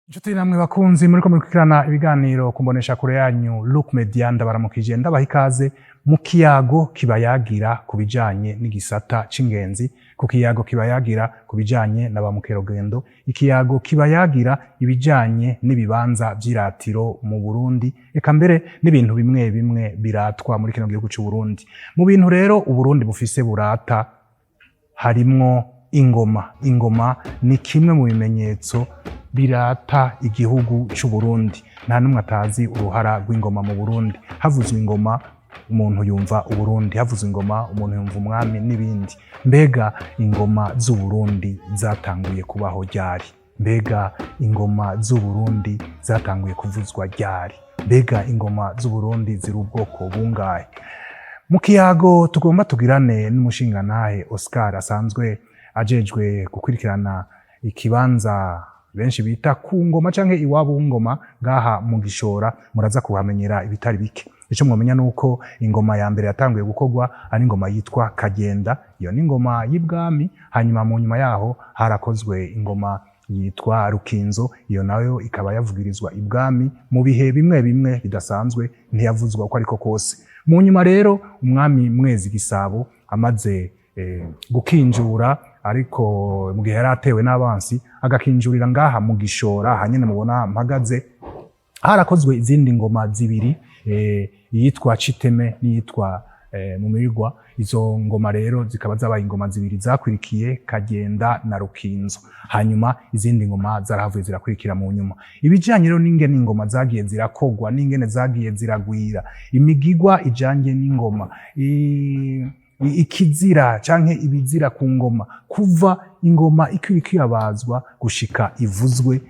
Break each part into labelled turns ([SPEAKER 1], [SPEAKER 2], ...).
[SPEAKER 1] Inshuti namwe bakunzi muriko murikurikirana ibiganiro kumbonesha kure yanyu Look Media, ndabaramukije, ndabaha ikaze mu kiyago kibayagira ku bijanye n'igisata c'ingenzi, ku kiyago kibayagira ku bijanye na ba mukerarugendo, ikiyago kibayagira ibijanye n'ibibanza vy'iratiro mu Burundi, eka mbere n'ibintu bimwe bimwe biratwa muri kino gihugu c'u Burundi. Mu bintu rero Uburundi bufise burata harimwo ingoma. Ingoma ni kimwe mu bimenyetso birata igihugu c'u Burundi. Nta n'umwe atazi uruhara rw'ingoma mu Burundi. Havuzwe ingoma umuntu yumva Uburundi, havuzwe ingoma umuntu yumva umwami n'ibindi. Mbega ingoma z'u Burundi zatanguye kubaho ryari? Mbega ingoma z'u Burundi zatanguye kuvuzwa ryari? Mbega ingoma z'u Burundi ziri ubwoko bungahe? Mu kiyago tugomba tugirane n'umushingantahe Oscar asanzwe ajejwe gukurikirana ikibanza benshi bita ku ngoma canke iwabo w'ingoma ngaha mu Gishora, muraza kuhamenyera ibitari bike. Ico mwomenya nuko ingoma ya mbere yatanguye gukorwa ari ingoma yitwa Kagenda, iyo ni ingoma y'ibwami. Hanyuma mu nyuma yaho harakozwe ingoma yitwa Rukinzo, iyo nayo ikaba yavugirizwa ibwami mu bihe bimwe bimwe bidasanzwe, ntiyavuzwa uko ariko kose. Mu nyuma rero umwami Mwezi Gisabo amaze gukinjura, ariko mu gihe yari atewe n'abansi, agakinjurira ngaha mu Gishora hanyene mubona mpagaze, harakozwe izindi ngoma zibiri, iyitwa Citeme n'iyitwa Mumirigwa. Izo ngoma rero zikaba zabaye ingoma zibiri zakwirikiye Kagenda na Rukinzo. Hanyuma izindi ngoma zarahavuye zirakurikira mu nyuma. Ibijanye rero n'ingene ingoma zagiye zirakogwa, n'ingene zagiye ziragwira, imigigwa ijanye n'ingoma, ikizira canke ibizira ku ngoma, kuva ingoma ikiriko irabazwa gushika ivuzwe,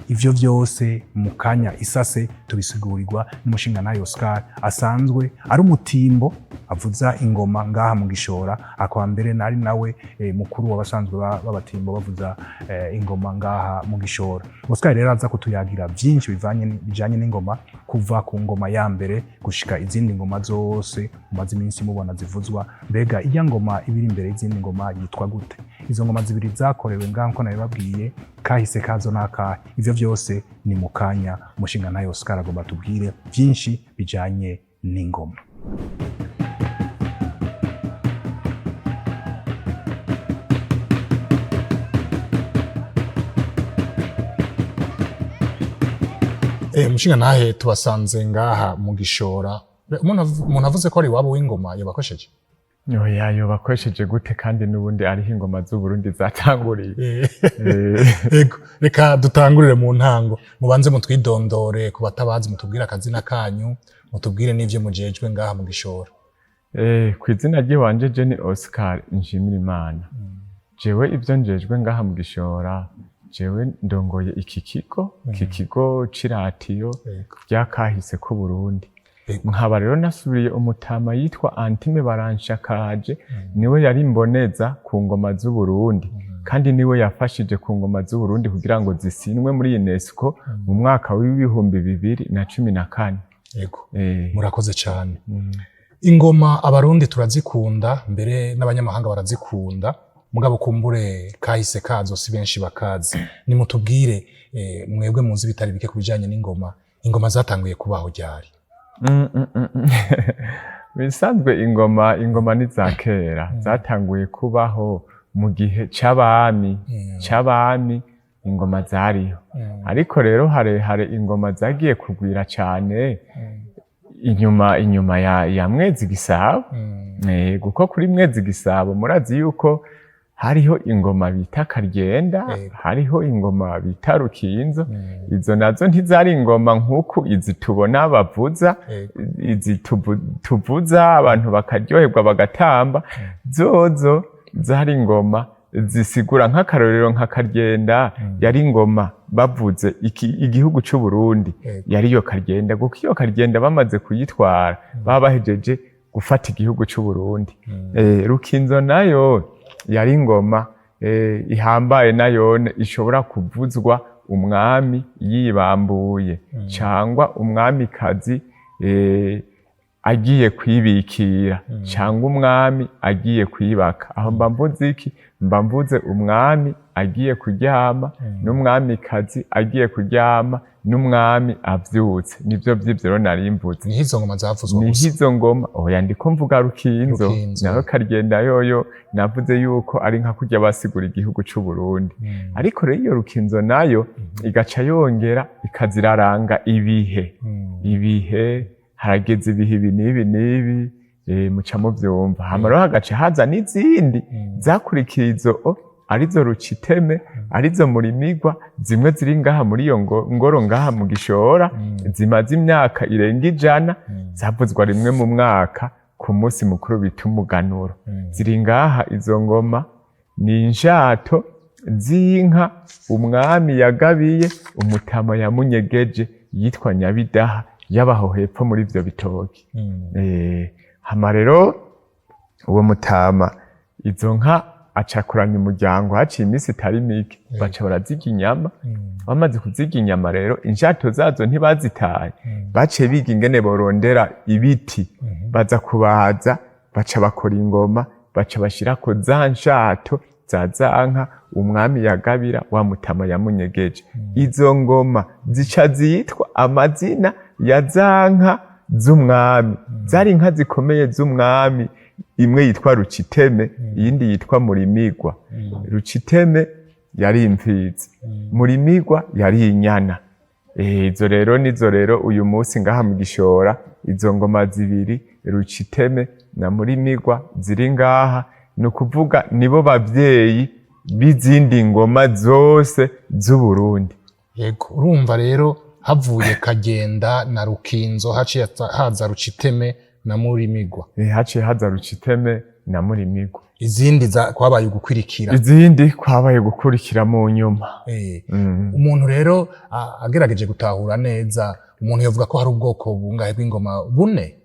[SPEAKER 1] ivyo vyose mu kanya isase tubisigurirwa n'umushingantahe Oscar asanzwe ari umutimbo avuza ingoma ngaha mu Gishora, akaba mbere nari nawe mukuru w'abasanzwe b'abatimbo bavuza ingoma ngaha mu Gishora. Oscar rero aza kutuyagira vyinshi bijanye n'ingoma, kuva ku ngoma ya mbere gushika izindi ngoma zose mumaze iminsi mubona zivuzwa. Mbega irya ngoma ibiri imbere y'izindi ngoma yitwa gute? Izo ngoma zibiri zakorewe ngaha nko nabibabwiye, kahise kazo n'akahe? Ivyo vyose ni mu kanya. Umushingantahe Oscar agomba tubwire vyinshi bijanye n'ingoma. Mushingantahe, tubasanze ngaha mu Gishora. Umuntu avuze ko ari iwabo w'ingoma yobakosheje?
[SPEAKER 2] Oya, yobakoresheje gute kandi n'ubundi ariho ingoma z'Uburundi zatanguriye.
[SPEAKER 1] Ego, reka dutangurire mu ntango. Mubanze mutwidondore ku batabazi, mutubwire akazina kanyu, mutubwire n'ivyo mujejwe ngaha mu Gishora.
[SPEAKER 2] Kw'izina ry'iwanje je ni Oscar Nshimirimana. Jewe ivyo njejwe ngaha mu Gishora, jewe ndongoye iki kigo, iki kigo c'iratiyo rya kahise k'Uburundi. Nkaba rero nasubiriye umutama yitwa Antime Baranshakaje, niwe yari imboneza ku ngoma z'Uburundi, kandi niwe yafashije ku ngoma z'Uburundi kugira ngo zisinwe muri UNESCO mu mwaka w'2014.
[SPEAKER 1] Murakoze cyane. Ingoma Abarundi turazikunda, mbere n'abanyamahanga barazikunda, mugabo kumbure kahise kazo si benshi bakazi. Nimutubwire, mwebwe muzi bitari bike ku bijanye n'ingoma, ingoma zatanguye kubaho ryari?
[SPEAKER 2] Bisanzwe ingoma ni za kera, zatanguye kubaho mu gihe c'abami, c'abami ingoma zariho. Ariko rero harehare ingoma zagiye kugwira cane inyuma ya Mwezi Gisabo. Kuko kuri Mwezi Gisabo murazi yuko hariho ingoma bita Karyenda, hariho ingoma bita Rukinzo. Izo nazo ntizari ingoma nk'uku izi tubona bavuza, izi tuvuza abantu bakaryoherwa bagatamba. Zozo zari ingoma zisigura, nk'akarorero nka Karyenda yari ingoma bavuze igihugu c'u Burundi, yari iyo Karyenda, kuko iyo Karyenda bamaze kuyitwara baba bahejeje gufata igihugu c'u Burundi. Rukinzo nayo yari ingoma ihambaye, nayone ishobora kuvuzwa umwami yibambuye cangwa umwamikazi. agiye kwibikira cyangwa umwami agiye kwibaka. Aho mba mvuze iki? Mba mvuze umwami agiye kuryama, n'umwamikazi agiye kuryama, n'umwami avyutse. Nivyo vy'ivyo rero nari mvuze.
[SPEAKER 3] Niho izo ngoma zavuzwa
[SPEAKER 2] Niho
[SPEAKER 3] gusa?
[SPEAKER 2] izo ngoma. Oya, ndiko mvuga Rukinzo.
[SPEAKER 3] Rukinzo.
[SPEAKER 2] Naho Karyenda yoyo navuze yuko ari nka kurya basigura igihugu c'u Burundi. Ariko rero iyo Rukinzo nayo igaca yongera ikaziraranga ibihe. Ibihe harageze, ibihe ibi n'ibi n'ibi, muca muvyumva. Hama rero hagaca haza n'izindi zakurikiye izo arizo Ruciteme, arizo Murimigwa, zimwe ziri ngaha muri iyo ngoro ngaha mu Gishora, zimaze imyaka irenga 100, zavuzwa rimwe mu mwaka ku munsi mukuru bita umuganuro. Ziri ngaha izo ngoma, ni inshato z'inka umwami yagabiye umutama yamunyegeje yitwa Nyabidaha, yabaho hepfo muri ivyo bitoki. Hama rero uwo mutama izo nka acakuranya umuryango, haciye iminsi itari mike baca barazirya inyama. Bamaze kuzirya inyama rero, inshato zazo ntibazitaye, baciye biga ingene borondera ibiti, baza kubaza, baca bakora ingoma, baca bashirako za nshato za za nka umwami yagabira wa mutama yamunyegeje. Izo ngoma zica zitwa amazina ya za nka z'umwami. Zari inka zikomeye z'umwami, imwe yitwa Ruciteme, iyindi yitwa Murimigwa. Ruciteme yari imfizi, Murimigwa yari inyana. Izo rero nizo rero uyu munsi ngaha mu Gishora, izo ngoma zibiri, Ruciteme na Murimigwa, ziri ngaha, ni ukuvuga nibo bavyeyi b'izindi ngoma zose z'Uburundi.
[SPEAKER 3] Yego, urumva rero havuye Kagenda na Rukinzo, haciye haza Ruciteme na Murimigwa.
[SPEAKER 2] Haciye haza Ruciteme na Murimigwa.
[SPEAKER 3] Izindi kwabaye ugukwirikira.
[SPEAKER 2] Izindi kwabaye gukurikira mu nyuma.
[SPEAKER 3] Umuntu rero agerageje gutahura neza, umuntu yovuga ko hari ubwoko bungahe bw'ingoma? Bune?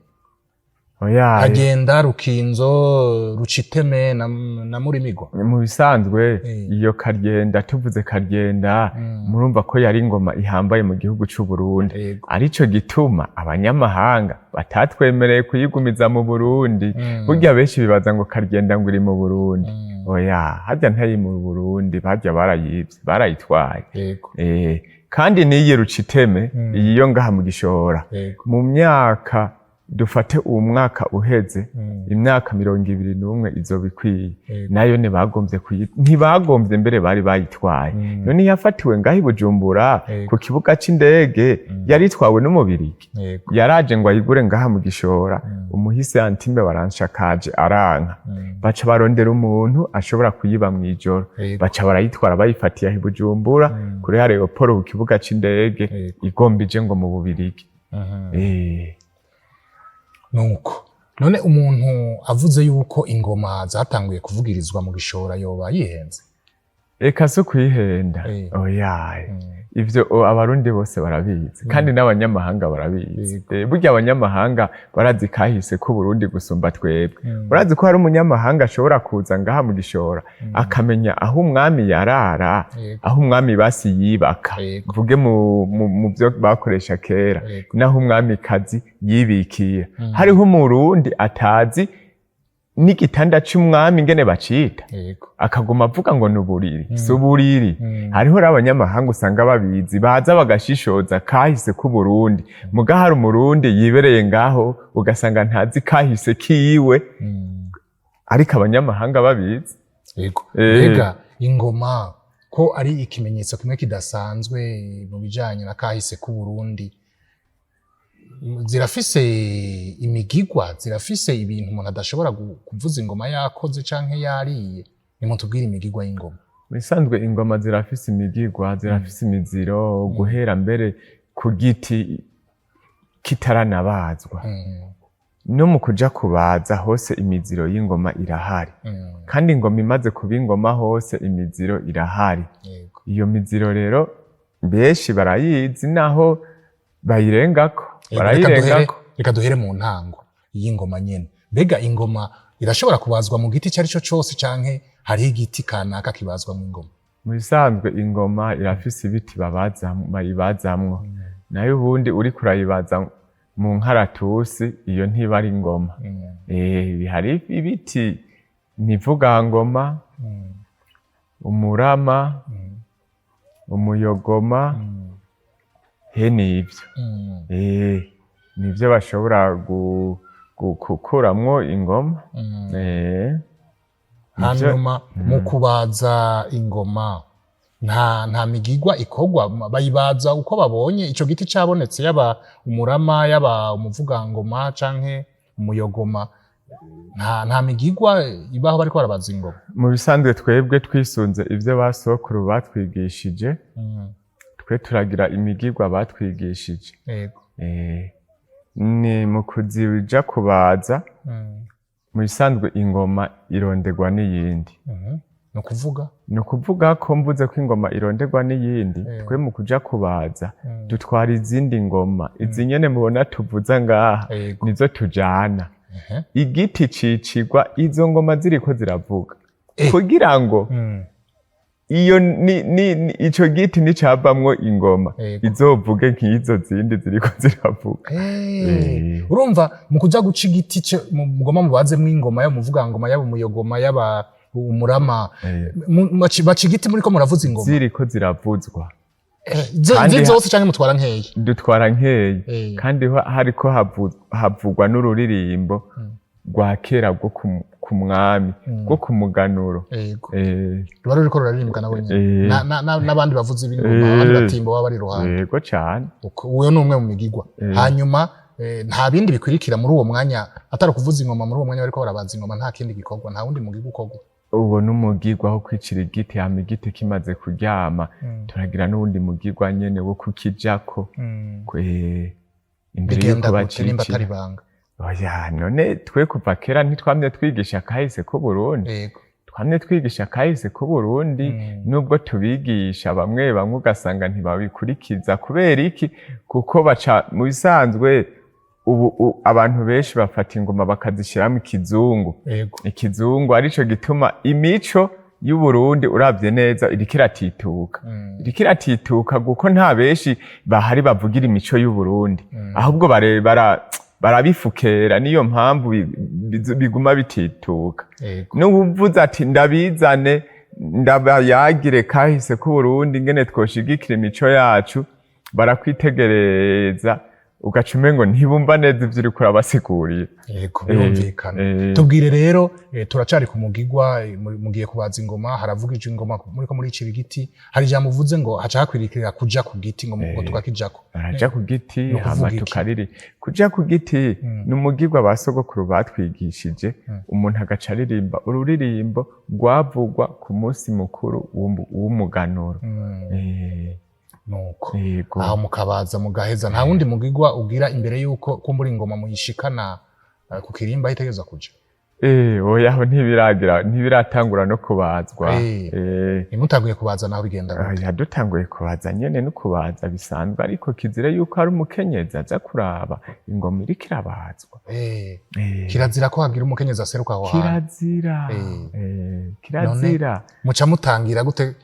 [SPEAKER 2] Oya.
[SPEAKER 3] Kagenda, Rukinzo, Ruciteme na Murimigwa.
[SPEAKER 2] Mu bisanzwe iyo Karyenda, tuvuze Karyenda, murumva ko yari ingoma ihambaye mu gihugu c'u Burundi. Arico gituma abanyamahanga batatwemereye kuyigumiza mu Burundi. Burya benshi bibaza ngo Karyenda ngo iri mu Burundi. Oya, harya ntari mu Burundi, barya barayivye, barayitwaye. Kandi n'iyi Ruciteme, iyi yo ngaha mu Gishora, mu myaka, dufate uwu mwaka uheze, imyaka 21 izoba ikwiye. Nayo ntibagomvye, mbere bari bayitwaye. None yafatiwe ngaho i Bujumbura ku kibuga c'indege, yari itwawe n'umubirigi. Yaraje ngo ayigure ngaha mu Gishora, umuhisi Antime baranshakaje aranka. Baca barondera umuntu ashobora kuyiba mw'ijoro, baca barayitwara, bayifatiye aho i Bujumbura kuri aéroport ku kibuga c'indege, igomba ije ngo mu Bubirigi.
[SPEAKER 3] Nuko none umuntu avuze yuko ingoma zatanguye kuvugirizwa mu Gishora yoba yihenze?
[SPEAKER 2] Eka si ukwihenda. Oya, ivyo abarundi bose barabizi, kandi n'abanyamahanga barabizi. Burya abanyamahanga barazi kahise k'Uburundi gusumba twebwe. Urazi ko hari umunyamahanga ashobora kuza ngaha mu Gishora akamenya aho umwami yarara, aho umwami basi yibaka, mvuge mu byo bakoresha kera, naho umwamikazi yibikira. Hariho umurundi atazi n'igitanda c'umwami ingene bacita, akaguma avuga ngo ni uburiri. Si uburiri. Hariho rero abanyamahanga usanga babizi, baza bagashishoza kahise k'Uburundi. Muga hari umurundi yibereye ngaho ugasanga ntazi kahise kiwe, ariko abanyamahanga babizi.
[SPEAKER 3] Mbega ingoma ko ari ikimenyetso kimwe kidasanzwe mu bijanye na kahise k'Uburundi, zirafise imigigwa, zirafise ibintu umuntu adashobora kuvuza ingoma yakoze canke yariye? Nimutubwire imigigwa y'ingoma.
[SPEAKER 2] Mu bisanzwe ingoma zirafise imigigwa, zirafise imiziro, guhera mbere ku giti kitaranabazwa. No mu kuja kubaza hose imiziro y'ingoma irahari. Kandi ingoma imaze kuba ingoma hose imiziro irahari. Iyo miziro rero benshi barayizi naho bayirengako. Barayirengako.
[SPEAKER 3] Reka duhere mu ntango y'ingoma nyene. Mbega ingoma irashobora kubazwa mu giti icyo ari cyo cyose, canke hariho igiti kanaka kibazwa mu ingoma?
[SPEAKER 2] Mu bisanzwe ingoma irafise ibiti bayibazamwo. Nayo ubundi uriko urayibaza Mu nkaratusi iyo ntiba ari ingoma. Hari ibiti imivugangoma, umurama, umuyogoma, he nivyo. Nivyo bashobora gukuramwo ingoma.
[SPEAKER 3] Hanyuma mu kubaza ingoma nta migigwa ikorwa, bayibaza uko babonye ico giti cabonetse, yaba umurama, yaba umuvugangoma canke umuyogoma, nta migigwa ibaho bariko barabaza ingoma?
[SPEAKER 2] Mu bisanzwe twebwe twisunze ivyo basokuru batwigishije, twe turagira imigigwa batwigishije. Ni mu kuzija kubaza, mu bisanzwe ingoma ironderwa n'iyindi.
[SPEAKER 3] Ni ukuvuga?
[SPEAKER 2] Ni ukuvuga ko mvuze ko ingoma ironderwa n'iyindi, twe mu kuja kubaza dutwara izindi ngoma, izi nyene mubona tuvuza ngaha, nizo tujana. Igiti cicigwa izo ngoma ziriko ziravuga, kugira ngo iyo ni ico giti nicavamwo ingoma izovuge nk'izo zindi ziriko ziravuga.
[SPEAKER 3] Urumva mu kuja guca igiti mugoma mubazemwo ingoma, yaba umuvugangoma, yaba umuyogoma, yaba umurama, baca igiti muriko muravuza ingoma?
[SPEAKER 2] Ziriko ziravuzwa. Kandi
[SPEAKER 3] Zose canke mutwara nkeya?
[SPEAKER 2] Dutwara nkeya. Kandi hariko havugwa n'ururirimbo rwa kera rwo ku mwami, rwo ku muganuro.
[SPEAKER 3] Ruba ruriko ruraririmbwa nabo nyene n'abandi bavuzi b'ingoma, abandi batimbo baba bari iruhande?
[SPEAKER 2] Yego cane.
[SPEAKER 3] Uwo ni umwe mu migigwa. Hanyuma nta bindi bikwirikira muri uwo mwanya atari ukuvuza ingoma? Muri uwo mwanya bariko barabaza ingoma, nta kindi gikorwa, nta wundi mugigwa ukorwa?
[SPEAKER 2] Uwo n'umugigwa wo kwicira igiti. Hama igiti kimaze kuryama, turagira n'uwundi mugigwa nyene wo kukijako imbere
[SPEAKER 3] Bigenda
[SPEAKER 2] yuko
[SPEAKER 3] gute, nimba atari
[SPEAKER 2] bacicira.
[SPEAKER 3] banga?
[SPEAKER 2] Oya, none twe kuva kera ntitwamye twigisha kahise k'Uburundi? Twamye twigisha kahise k'Uburundi. Nubwo tubigisha, bamwe bamwe ugasanga ntibabikurikiza. Kubera iki? Kuko baca mu bisanzwe ubu abantu benshi bafata ingoma bakazishyiramo ikizungu, ikizungu arico gituma imico y'Uburundi uravye neza iriko iratituka. Iriko iratituka kuko nta benshi bahari bavugira imico y'Uburundi, ahubwo barabifukera. Niyo mpamvu biguma bitituka. N'uwuvuze ati ndabizane ndabayagire kahise k'Uburundi, ingene twoshigikira imico yacu, barakwitegereza ugaca umengo ntibumva neza ivyo uriko urabasigurira.
[SPEAKER 3] Yego, birumvikana. Tubwire rero, turacari ku mugigwa, mugiye kubaza ingoma, haravugije ingoma muriko muricira igiti. Hari ijambo uvuze ngo haca hakwirikira kuja ku giti, ngo tukakijako.
[SPEAKER 2] Baraja ku giti.
[SPEAKER 3] Ni ukuvuga
[SPEAKER 2] Hama
[SPEAKER 3] iki?
[SPEAKER 2] tukariri kuja ku giti ni umugigwa ba sogokuru batwigishije. Umuntu agaca aririmba ururirimbo rwavugwa ku munsi mukuru w'umuganuro.
[SPEAKER 3] Nuko
[SPEAKER 2] Yego.
[SPEAKER 3] aho mukabaza mugaheza, nta wundi mugigwa ugira imbere yuko kumbura ingoma muyishikana ku kirimba aho itegerezwa kuja?
[SPEAKER 2] Oya, aho ntibiragira, ntibiratangura no kubazwa.
[SPEAKER 3] Ntimutaguye kubaza naho bigenda gute?
[SPEAKER 2] Oya, dutanguye kubaza nyene no kubaza bisanzwe, ariko kizire yuko hari umukenyezi aza kuraba ingoma iriko irabazwa.
[SPEAKER 3] Kirazira ko hagira umukenyezi aseruka aho hantu?
[SPEAKER 2] Kirazira. Kirazira.
[SPEAKER 3] Muca mutangira gute?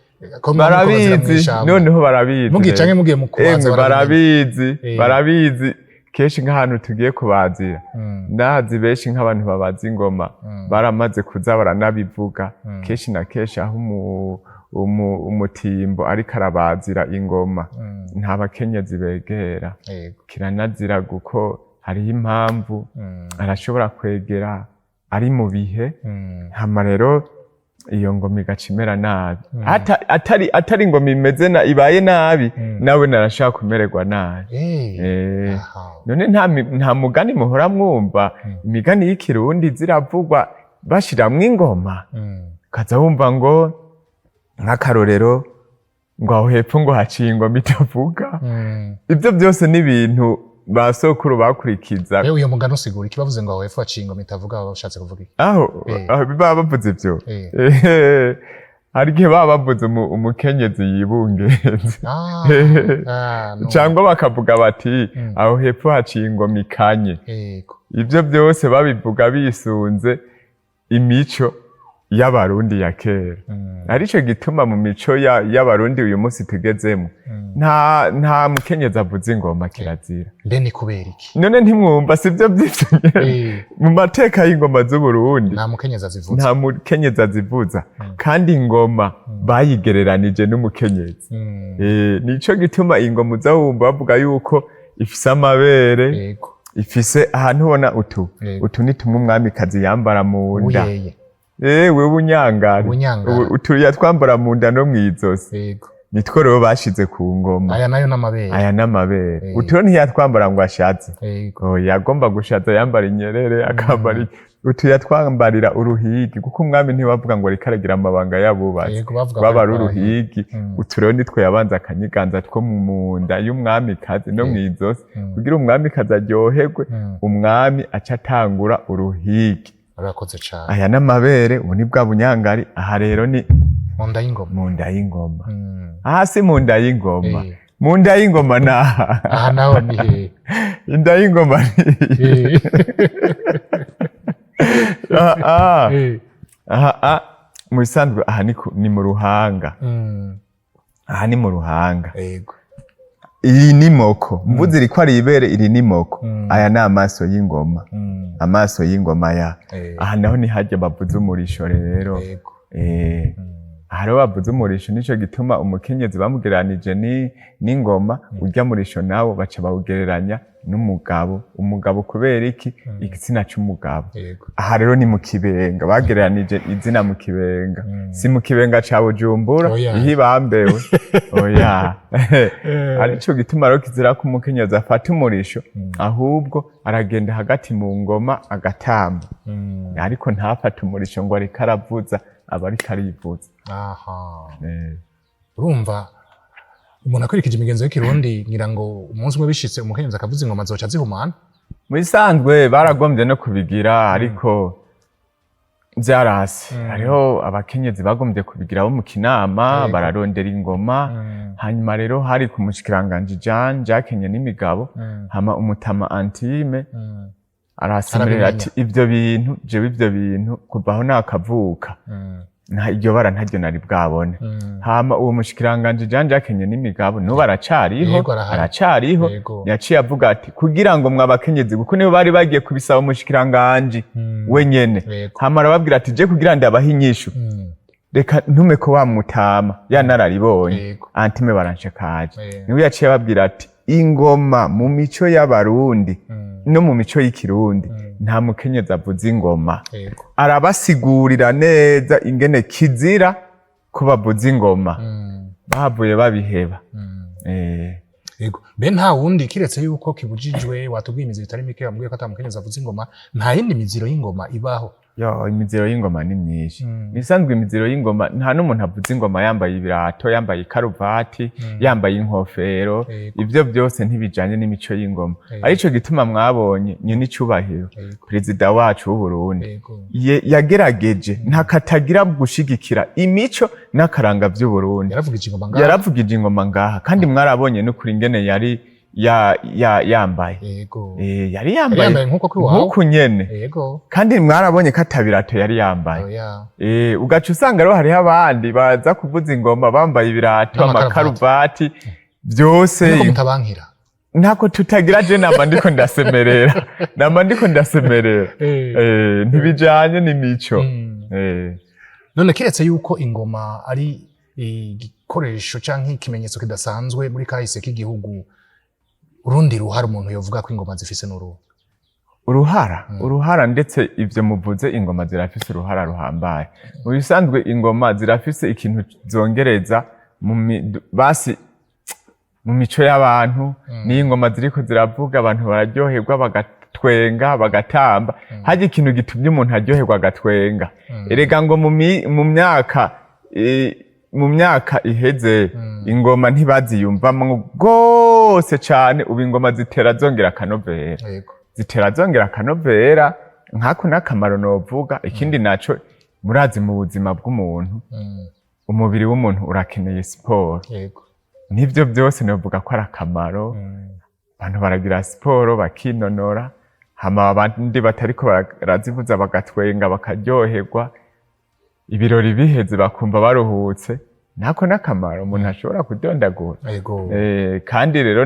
[SPEAKER 3] Ko muba muriko bazira
[SPEAKER 2] Barabizi.
[SPEAKER 3] mw'ishamba?
[SPEAKER 2] Noneho barabizi
[SPEAKER 3] Mugiye
[SPEAKER 2] rero.
[SPEAKER 3] canke mugiye mu kubaza?
[SPEAKER 2] Emwe,
[SPEAKER 3] Barabizi.
[SPEAKER 2] barabizi. Barabizi kenshi nk'ahantu tugiye kubazira, ndazi benshi nk'abantu babaza ingoma baramaze kuza baranabivuga. Kenshi na kenshi aho umutimbo ariko arabazira ingoma, nta bakenyezi begera. Kiranazira kuko hariho impamvu. Arashobora kwegera ari mu bihe, hama rero iyo ngoma igaca imera nabi. Atari ingoma imeze na ibaye nabi, nawe narashaka kumererwa nabi. None nta mugani muhora mwumva? Imigani y'ikirundi ziravugwa bashiramwo ingoma. Ukaza wumva ngo nk'akarorero ngo aho hepfo ngo haciye ingoma itavuga. Ibyo byose ni ibintu ba sokuru bakurikiza.
[SPEAKER 3] Rero uyo mugani usigura iki? Bavuze ngo aho hepfo haciye ingoma itavuga, baba bashatse kuvuga iki?
[SPEAKER 2] Aho aho baba bavuze ibyo, hari igihe baba bavuze umukenyezi yibungenze, cyangwa bakavuga bati aho hepfo haciye ingoma ikanye. Ibyo byose babivuga bisunze imico. y'Abarundi ya kera. Arico gituma mu mico y'Abarundi uyu munsi tugezemo, nta mukenyezi avuza ingoma, kirazira.
[SPEAKER 3] Mbe ni kubera iki?
[SPEAKER 2] None ntimwumva? Sivyo vy'ivyo nyene? Mu mateka y'ingoma z'Uburundi,
[SPEAKER 3] Nta mukenyezi azivuza.
[SPEAKER 2] nta mukenyezi azivuza, kandi ingoma bayigereranije n'umukenyezi. Nico gituma ingoma uza wumva bavuga yuko ifise amabere, ifise ahantu ubona utu utu ni tumwe umwamikazi yambara mu nda.
[SPEAKER 3] Ubuyeye.
[SPEAKER 2] Ewe bunyangari.
[SPEAKER 3] Ubunyangari.
[SPEAKER 2] Utu yatwambara mu nda no mw'izosi. Nitwo rero bashize ku ngoma.
[SPEAKER 3] Aya nayo n'amabere.
[SPEAKER 2] Aya n'amabere. Utu rero ntiyatwambara ngo ashaze. Oh, yagomba gushaza yambara inyerere, akambara iki. Utu yatwambarira uruhigi, kuko umwami ntibavuga ngo ariko aragira amabanga y'abubatsi.
[SPEAKER 3] Yego, bavuga ko
[SPEAKER 2] Rwaba ari
[SPEAKER 3] ariko
[SPEAKER 2] uruhigi. Utu rero nitwo yabanza akanyiganza two mu nda y'umwamikazi no mw'izosi, kugira umwamikazi aryoherwe, umwami aca atangura uruhigi.
[SPEAKER 3] Urakoze cane.
[SPEAKER 2] Aya n'amabere, ubu ni bwa bunyangari. Aha rero ni
[SPEAKER 3] Mu nda y'ingoma.
[SPEAKER 2] mu nda y'ingoma. Aha si mu nda y'ingoma. Mu nda y'ingoma naha.
[SPEAKER 3] Aha naho ni hehe?
[SPEAKER 2] Inda y'ingoma ni aha. Aha. Aha, mu bisanzwe aha ni mu ruhanga. Aha ni mu ruhanga. Iyi ni moko mvuze iriko ari ibere, iri ni moko. Aya ni amaso y'ingoma. Amaso y'ingoma ya aha naho ni harya bavuza umurisho rero. Aha rero bavuza umurisho, nico gituma umukenyezi bamugereranije n'ingoma. Urya murisho nawo baca bawugereranya n'umugabo. Umugabo kubera iki? Igitsina c'umugabo. Aha rero ni mu Kibenga, bagereranije izina mu Kibenga. Si mu Kibenga ca Bujumbura.
[SPEAKER 3] Oya.
[SPEAKER 2] Iho ibambewe, oya. Arico gituma rero kizira ko umukenyezi afata umurisho, ahubwo aragenda hagati mu ngoma agatamba, ariko ntafate umurisho ngo ariko aravuza, aba ariko arivuza.
[SPEAKER 3] Urumva umuntu akurikije imigenzo y'ikirundi, ngira ngo umunsi umwe bishitse umukenyezi akavuza ingoma, azoca azihumana.
[SPEAKER 2] Mu bisanzwe baragombye no kubigira, ariko vyarase. Hariho abakenyezi bagombye kubigira bo mu Kinama, bararondera ingoma. Hanyuma rero hari ku mushikiranganji Jean Jacques n'imigabo, hama umutama Antime arasemerera
[SPEAKER 3] Arabimenya.
[SPEAKER 2] ati: "Ivyo bintu, jewe ivyo bintu kuva aho nakavuka, nta iryo bara ntaryo nari bwabone." Hama uwo mushikiranganji Jean Jacques n'imigabo n'ubu aracariho.
[SPEAKER 3] Yego, arahari.
[SPEAKER 2] Aracariho. Yaciye avuga ati: "Kugira ngo mwabakenyezi", kuko nibo bari bagiye kubisaba umushikiranganji wenyene. Hama arababwira ati: "Je kugira ndabahe inyishu, reka ntume ko wa mutama ya nararibonye." Antime baranshakaje. Niwe yaciye ababwira ati: "Ingoma mu mico y'Abarundi no mu mico y'Ikirundi, nta mukenyezi avuza ingoma." Arabasigurira neza ingene kizira ko bavuza ingoma. Bahavuye babiheba.
[SPEAKER 3] Yego. Mbe nta wundi, kiretse yuko kibujijwe, watubwiye imiziro itari mike, wambwiye ko ata mukenyezi avuza ingoma, nta yindi miziro y'ingoma ibaho?
[SPEAKER 2] Yo, imiziro y'ingoma ni myinshi. Bisanzwe imiziro y'ingoma, nta n'umuntu avuza ingoma yambaye ibirato, yambaye ikaruvati, yambaye inkofero. Ivyo byose ntibijanye n'imico y'ingoma. Arico gituma mwabonye nyene icubahiro perezida wacu w'Uburundi yagerageje ntakatagira gushigikira imico n'akaranga vy'Uburundi.
[SPEAKER 3] Yaravugije ingoma ngaha.
[SPEAKER 2] Yaravugije ingoma ngaha, kandi mwarabonye n'ukuri ingene yari yambaye. Yari
[SPEAKER 3] Yari
[SPEAKER 2] yambaye
[SPEAKER 3] yambaye nk'uko kwiwawe.
[SPEAKER 2] nk'uku nyene. Kandi mwarabonye ko atabirato yari yambaye.
[SPEAKER 3] Oya.
[SPEAKER 2] Ugaca usanga rero hariho abandi baza kuvuza ingoma bambaye ibirato,
[SPEAKER 3] n'amakaruvati.
[SPEAKER 2] amakaruvati byose.
[SPEAKER 3] Nuko mutabankira.
[SPEAKER 2] Ntako tutagira, je nama ndiko ndasemerera, nama ndiko ndasemerera. Ntibijanye n'imico.
[SPEAKER 3] None kiretse yuko ingoma ari igikoresho canke ikimenyetso kidasanzwe muri kahise k'igihugu, urundi ruhara umuntu yovuga ko ingoma zifise n'uruhu?
[SPEAKER 2] Uruhara, uruhara, ndetse ivyo muvuze, ingoma zirafise uruhara ruhambaye. Mu bisanzwe ingoma zirafise ikintu zongereza basi mu mico y'abantu. Niyo ingoma ziriko ziravuga, abantu bararyoherwa, bagatwenga, bagatamba. Harya ikintu gitumye umuntu aryoherwa agatwenga, erega ngo mu myaka iheze ingoma ntibaziyumvamwo rwose cane. Ubu ingoma zitera zongera akanovera. Zitera zongera akanovera, nkako n'akamaro novuga. Ikindi naco, murazi mu buzima bw'umuntu, umubiri w'umuntu urakeneye siporo. N'ivyo byose novuga ko ari akamaro. Abantu baragira siporo bakinonora, hama abandi batariko barazivuza bagatwenga, bakaryoherwa. Ibirori biheze bakumva baruhutse, nako n'akamaro umuntu ashobora kudondagura. Kandi rero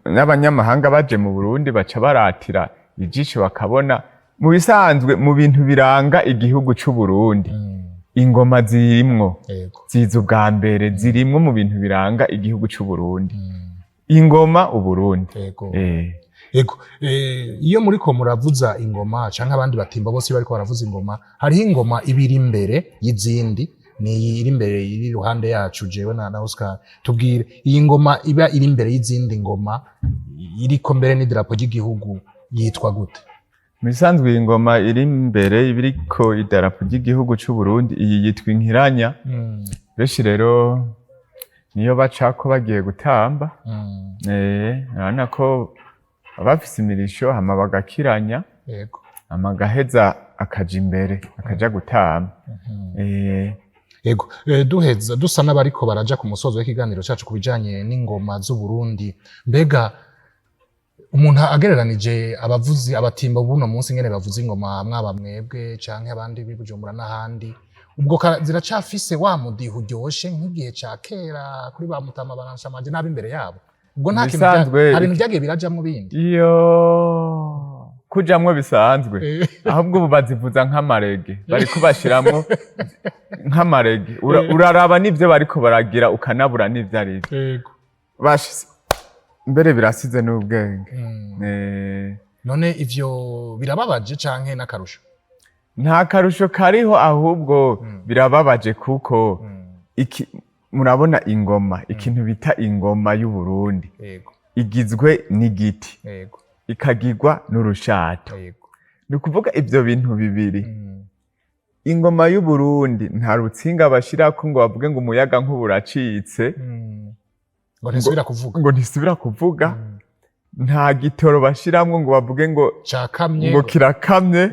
[SPEAKER 2] n'abanyamahanga baje mu Burundi baca baratira ijisho, bakabona mu bisanzwe mu bintu biranga igihugu c'u Burundi ingoma zirimwo, ziza ubwa mbere, zirimwo mu bintu biranga igihugu c'u Burundi. Ingoma, Uburundi.
[SPEAKER 3] Ego, iyo muriko muravuza ingoma canke abandi batimba bose bariko baravuza ingoma, hariho ingoma iba iri imbere y'izindi, ni iyi iri imbere, iri iruhande yacu jewe na Oscar. Tubwire, iyi ngoma iba iri imbere y'izindi ngoma, iriko mbere n'idarapo ry'igihugu, yitwa gute?
[SPEAKER 2] Mu bisanzwe iyi ngoma iri imbere ibiriko idarapo ry'igihugu c'u Burundi, iyi yitwa inkiranya. Benshi rero niyo bacako bagiye gutamba. Urabona ko baba bafise imirisho, hama bagakiranya, hama agaheza akaja imbere akaja gutamba.
[SPEAKER 3] Ego, duheza dusa n'abariko baraja ku musozo w'ikiganiro cacu ku bijanye n'ingoma z'u Burundi, mbega umuntu agereranije abavuzi abatimba buno munsi ngene bavuza ingoma, mwaba mwebwe canke abandi b'i Bujumbura n'ahandi, ubwo ziracafise wa mudiho uryoshe nk'igihe ca kera kuri ba Mutama Baranshamaje n'ab'imbere yabo? Ubwo nta kintu nta bintu vyagiye birajamwo bindi?
[SPEAKER 2] Iyo kujamwo bisanzwe, ahubwo ubu bazivuza nk'amarege, bariko bashiramwo nk'amarege. Uraraba n'ivyo bariko baragira ukanabura n'ivyo ari vyo. Bashise mbere birasize n'ubwenge.
[SPEAKER 3] None ivyo birababaje canke n'akarusho?
[SPEAKER 2] Nta karusho kariho, ahubwo birababaje kuko iki murabona ingoma, ikintu bita ingoma y'u Burundi igizwe n'igiti, ikagirwa n'urushato. Ni ukuvuga ivyo bintu bibiri. Ingoma y'u Burundi nta rutsinga bashirako ngo bavuge ngo umuyaga nkuba uracitse,
[SPEAKER 3] ngo ntisubira kuvuga,
[SPEAKER 2] ngo ntisubira kuvuga. Nta gitoro bashiramwo ngo bavuge ngo
[SPEAKER 3] cakamye,
[SPEAKER 2] ngo kirakamye.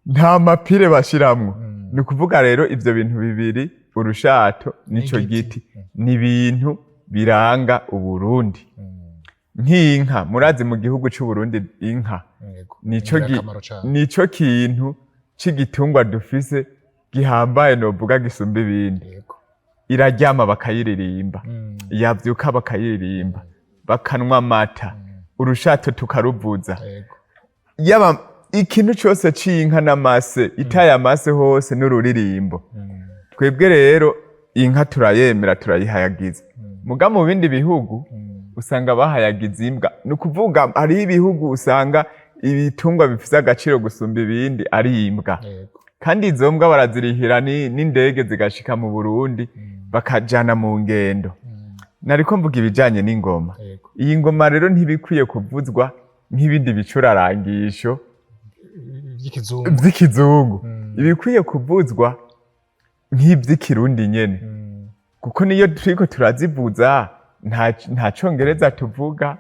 [SPEAKER 2] Nta mapire bashiramwo. Ni ukuvuga rero ivyo bintu bibiri, urushato n'ico
[SPEAKER 3] n'igiti.
[SPEAKER 2] giti, ni ibintu biranga Uburundi. Nk'inka, murazi mu gihugu c'u Burundi inka nico
[SPEAKER 3] ingirakamaro cane.
[SPEAKER 2] Nico kintu c'igitungwa dufise gihambaye, novuga gisumba ibindi. Iraryama bakayiririmba, yavyuka bakayiririmba, bakanwa amata, urushato tukaruvuza. Yaba ikintu cose c'inka n'amase, itaye amase hose n'ururirimbo. Twebwe rero inka turayemera, turayihayagiza. Muga mu bindi bihugu usanga bahayagiza imbwa. Ni ukuvuga hariho ibihugu usanga ibitungwa bifise agaciro gusumba ibindi ari imbwa. Kandi izo mbwa barazirihira n'indege zigashika mu Burundi, bakajana mu ngendo. Nariko mvuga ibijanye n'ingoma. Iyi ngoma rero ntibikwiye kuvuzwa nk'ibindi bicurarangisho
[SPEAKER 3] vy'ikizungu,
[SPEAKER 2] vy'ikizungu. Ibikwiye kuvuzwa nk'ivy'ikirundi nyene, kuko niyo turiko turazivuza nta congereza tuvuga,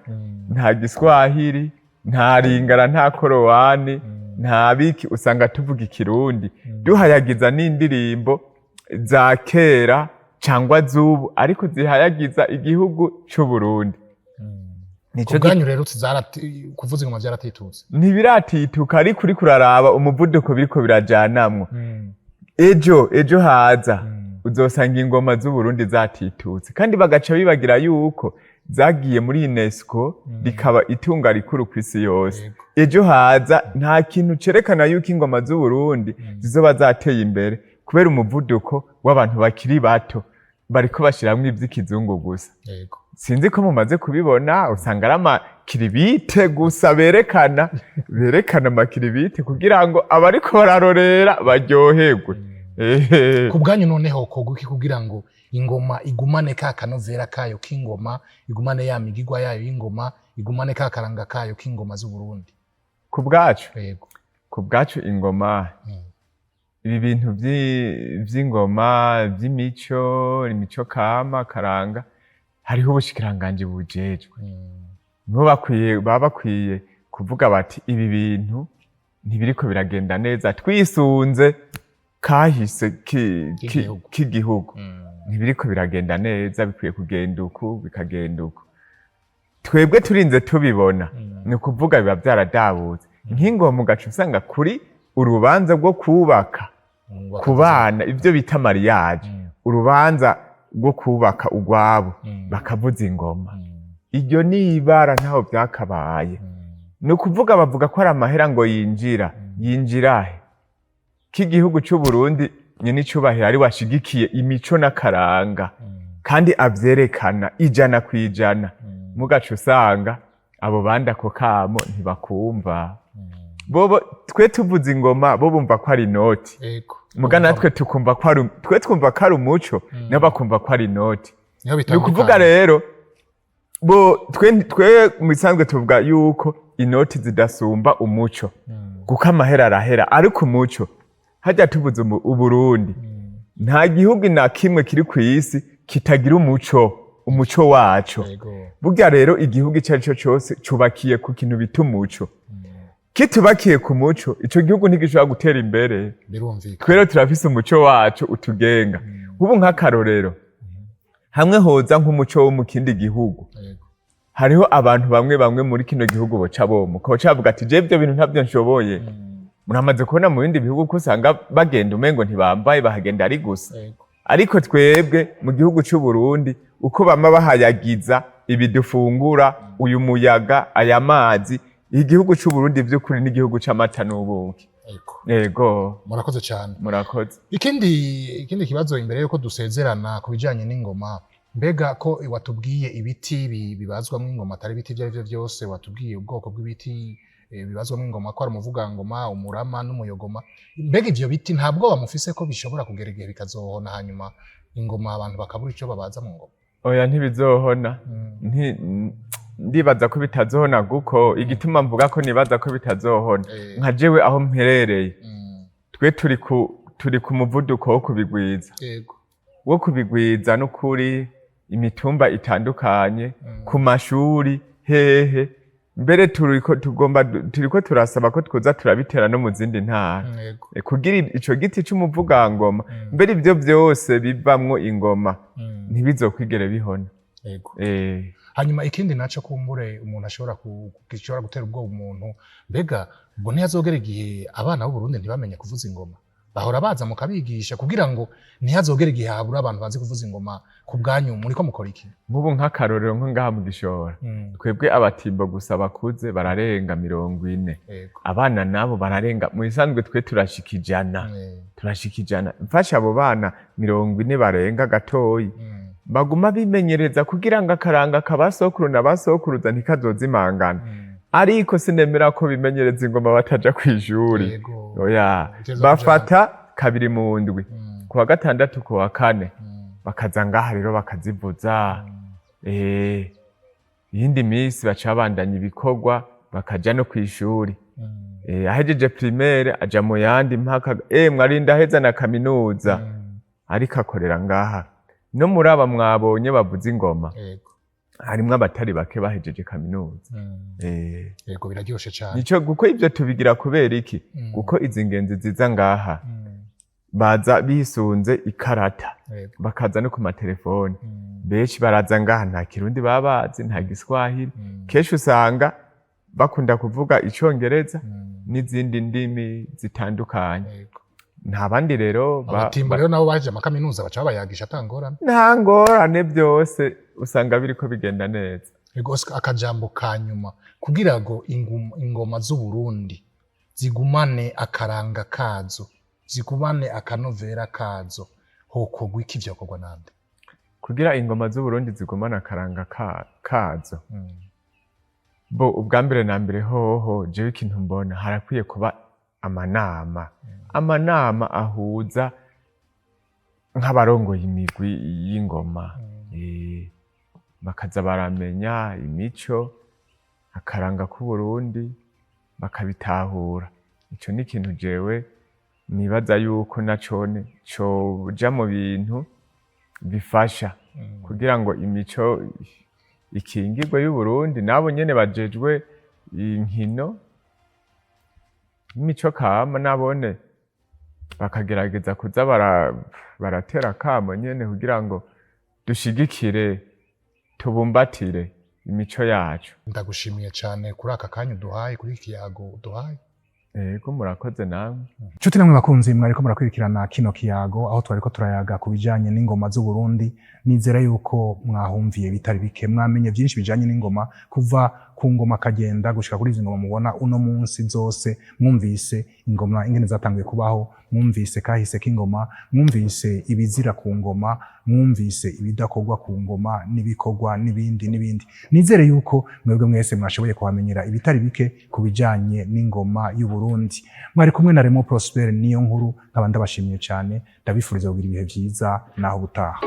[SPEAKER 2] nta giswahili, nta ringara, nta korowani, nta biki, usanga tuvuga ikirundi, duhayagiza n'indirimbo za kera cangwa z'ubu, ariko zihayagiza igihugu c'u Burundi. Nico
[SPEAKER 3] Ku bwanyu rero kuvuza ingoma vyaratitutse?
[SPEAKER 2] Ntibiratituka, ariko uriko uraraba umuvuduko biriko birajanamwo, ejo haza uzosanga ingoma z'Uburundi zatitutse, kandi bagaca bibagira yuko zagiye muri UNESCO, rikaba itunga rikuru kw'isi yose. Ejo haza nta kintu cerekana yuko ingoma z'Uburundi zizoba zateye imbere, kubera umuvuduko w'abantu bakiri bato bariko bashiramwo ivy'ikizungu gusa. Sinzi ko mumaze kubibona, usanga ari amakiribite gusa, berekana amakiribite kugira ngo abariko bararorera baryoherwe. Ehe.
[SPEAKER 3] Ku bwanyu noneho koga iki kugira ngo ingoma igumane ka kanovera kayo k'ingoma, igumane ya migigwa yayo y'ingoma, igumane ka karanga kayo k'ingoma z'Uburundi?
[SPEAKER 2] Ku bwacu?
[SPEAKER 3] Yego.
[SPEAKER 2] Ku bwacu ingoma, ibi bintu vy'ingoma, vy'imico, imico kama karanga, hariho ubushikiranganji bujejwe. Nibo bakwiye, baba bakwiye kuvuga bati ibi bintu ntibiriko biragenda neza twisunze kahise
[SPEAKER 3] k'igihugu.
[SPEAKER 2] K'igihugu. Ntibiriko biragenda neza, bikwiye kugenda uku, bikagenda uku. Twebwe turinze tubibona, ni ukuvuga biba vyaradabutse. Nk'ingoma ugaca usanga kuri urubanza rwo kubaka. Ku bana, ibyo bita mariage, urubanza rwo kubaka urwabo, bakavuza ingoma. Iryo ni ibara, ntaho byakabaye. Ni ukuvuga bavuga ko ari amahera ngo yinjira. Yinjira he ko igihugu c'u Burundi nyene icubahiro ari washigikiye imico n'akaranga, kandi avyerekana 100%? Mugaca usanga abo bandi ako kamo ntibakumva. Bobo twe tuvuza ingoma, bo bumva ko ari inoti. Muga natwe tukumva ko ari, twe twumva ko ari umuco, nabo bakumva ko ari inoti.
[SPEAKER 3] Niho
[SPEAKER 2] Ni ukuvuga
[SPEAKER 3] bitandukanye.
[SPEAKER 2] rero bo twe mu bisanzwe tuvuga yuko inoti zidasumba umuco, kuko amahera arahera, ariko umuco hajya tubuze Uburundi, nta gihugu na kimwe kiri ku isi kitagira umuco, umuco waco. Burya rero igihugu icyo ari cyo cyose cubakiye ku kintu bita umuco. Kitubakiye ku muco, ico gihugu ntigishobora gutera imbere. Twero turafise umuco wacu utugenga. Ubu nk'akarorero, hamwe hoza nk'umuco wo mu kindi gihugu, hariho abantu bamwe bamwe muri kino gihugu boca bomuka, boca bavuga ati: "Je ibyo bintu ntabyo nshoboye." Muramaze kubona mu bindi bihugu ko usanga bagenda umengo ntibambaye, bahagenda ari gusa. Ariko twebwe mu gihugu c'u Burundi, uko bama bahayagiza ibi dufungura, uyu muyaga, aya mazi, igihugu c'u Burundi vy'ukuri n'igihugu c'amata n'ubuki. Yego.
[SPEAKER 3] Murakoze cyane.
[SPEAKER 2] Murakoze.
[SPEAKER 3] Ikindi kibazo imbere yuko dusezerana ku bijanye n'ingoma: mbega ko watubwiye ibiti bibazwamwo ingoma atari ibiti ibyo ari byo byose, watubwiye ubwoko bw'ibiti bibazwamwo ingoma, ko ari umuvugangoma, umurama n'umuyogoma, mbega ivyo biti nta bwoba mufise ko bishobora kugera igihe bikazohona, hanyuma ingoma abantu bakabura ico babaza mu ngoma?
[SPEAKER 2] Oya, ntibizohona. Ndibaza ko bitazohona, kuko igituma mvuga ko nibaza ko bitazohona, nka jewe aho mperereye, twe turi ku muvuduko wo kubigwiza, wo kubigwiza n'ukuri, imitumba itandukanye, ku mashuri, hehe, mbere turiko tugomba, turiko turasaba ko twoza turabitera no mu zindi ntara. Kugira ico giti c'umuvugangoma, mbere ivyo vyose bivamwo ingoma, ntibizokwigere bihona.
[SPEAKER 3] Hanyuma ikindi naco kumbure umuntu ashobora gishobora gutera ubwoba umuntu: mbega ubwo ntihazogera igihe abana b'Uburundi ntibamenye kuvuza ingoma? Bahora baza mukabigisha kugira ngo ntihazogere igihe habura abantu bazi kuvuza ingoma. Ku bwanyu muriko mukora iki?
[SPEAKER 2] Nk'ubu nk'akarorero, nko ngaha mu Gishora, twebwe abatimbo gusa bakuze bararenga 40. Abana nabo bararenga. Mu bisanzwe twe turashika 100. Turashika 100. Mfasha abo bana 40 barenga gatoyi, baguma bimenyereza kugira ngo akaranga kabasokuru na basokuruza ntikazozimangana. Ariko sinemera ko bimenyereza ingoma bataja kw'ishuri. Oya.
[SPEAKER 3] Biteza.
[SPEAKER 2] Bafata kabiri mu ndwi, ku wa gatandatu, ku wa kane, bakaza ngaha rero bakazivuza. Iyindi minsi baca babandanya ibikorwa, bakaja no kw'ishuri. Ahejeje primaire aja mu yandi mpaka mwarinda aheza na kaminuza. Ariko akorera ngaha. No muri aba mwabonye bavuza ingoma, harimwo abatari bake bahejeje kaminuza.
[SPEAKER 3] Yego, biraryoshe cyane.
[SPEAKER 2] Nico kuko ivyo tubigira kubera iki? Kuko izi ngenzi ziza ngaha baza bisunze ikarata, bakaza no ku matelefoni. Benshi baraza ngaha nta Kirundi baba bazi, nta Giswahili. Kenshi usanga bakunda kuvuga Icongereza n'izindi ndimi zitandukanye. Nta bandi rero
[SPEAKER 3] Abatimbo rero nabo baje amakaminuza baca babayagisha atangorane.
[SPEAKER 2] Nta ngorane, byose usanga biriko bigenda neza.
[SPEAKER 3] Yego Oscar, akajambo ka nyuma kugira ngo ingoma z'Uburundi zigumane akaranga kazo, zigumane akanovera kazo, hokorwa iki? Vyokorwa nande?
[SPEAKER 2] Kugira ingoma z'Uburundi zigumane akaranga kazo, bo ubwa mbere na mbere hoho, jewe ikintu mbona, harakwiye kuba amanama ahuza nk'abarongoye imigwi y'ingoma, bakaza baramenya imico, akaranga k'Uburundi, bakabitahura. Ico ni ikintu jewe nibaza yuko nacone coja mu bintu bifasha kugira ngo imico ikingirwe y'Uburundi. Nabo nyene bajejwe inkino n'imico kama, nabone bakagerageza kuza baratera akamo nyene kugira ngo dushigikire, tubumbatire imico yacu.
[SPEAKER 3] Ndagushimiye cyane kuri aka kanya uduhaye, kuri iki kiyago uduhaye.
[SPEAKER 2] Yego, murakoze namwe.
[SPEAKER 1] Nshuti namwe bakunzi mwariko murakurikirana kino kiyago, aho twariko turayaga ku bijanye n'ingoma z'u Burundi, nizera yuko mwahumviye bitari bike, mwamenye byinshi bijanye n'ingoma, kuva ku ngoma kagenda gushika kuri izi ngoma mubona uno munsi zose. Mwumvise ingoma ingene zatanguye kubaho, mwumvise kahise k'ingoma, mwumvise ibizira ku ngoma, mwumvise ibidakorwa ku ngoma n'ibikorwa, n'ibindi n'ibindi. Nizere yuko mwebwe mwese mwashoboye kuhamenyera ibitari bike ku bijanye n'ingoma y'u Burundi. Mwari kumwe na Remo Prosper Niyo Nkuru, nkaba ndabashimiye cyane, ndabifuriza kugira ibihe byiza naho ubutaha.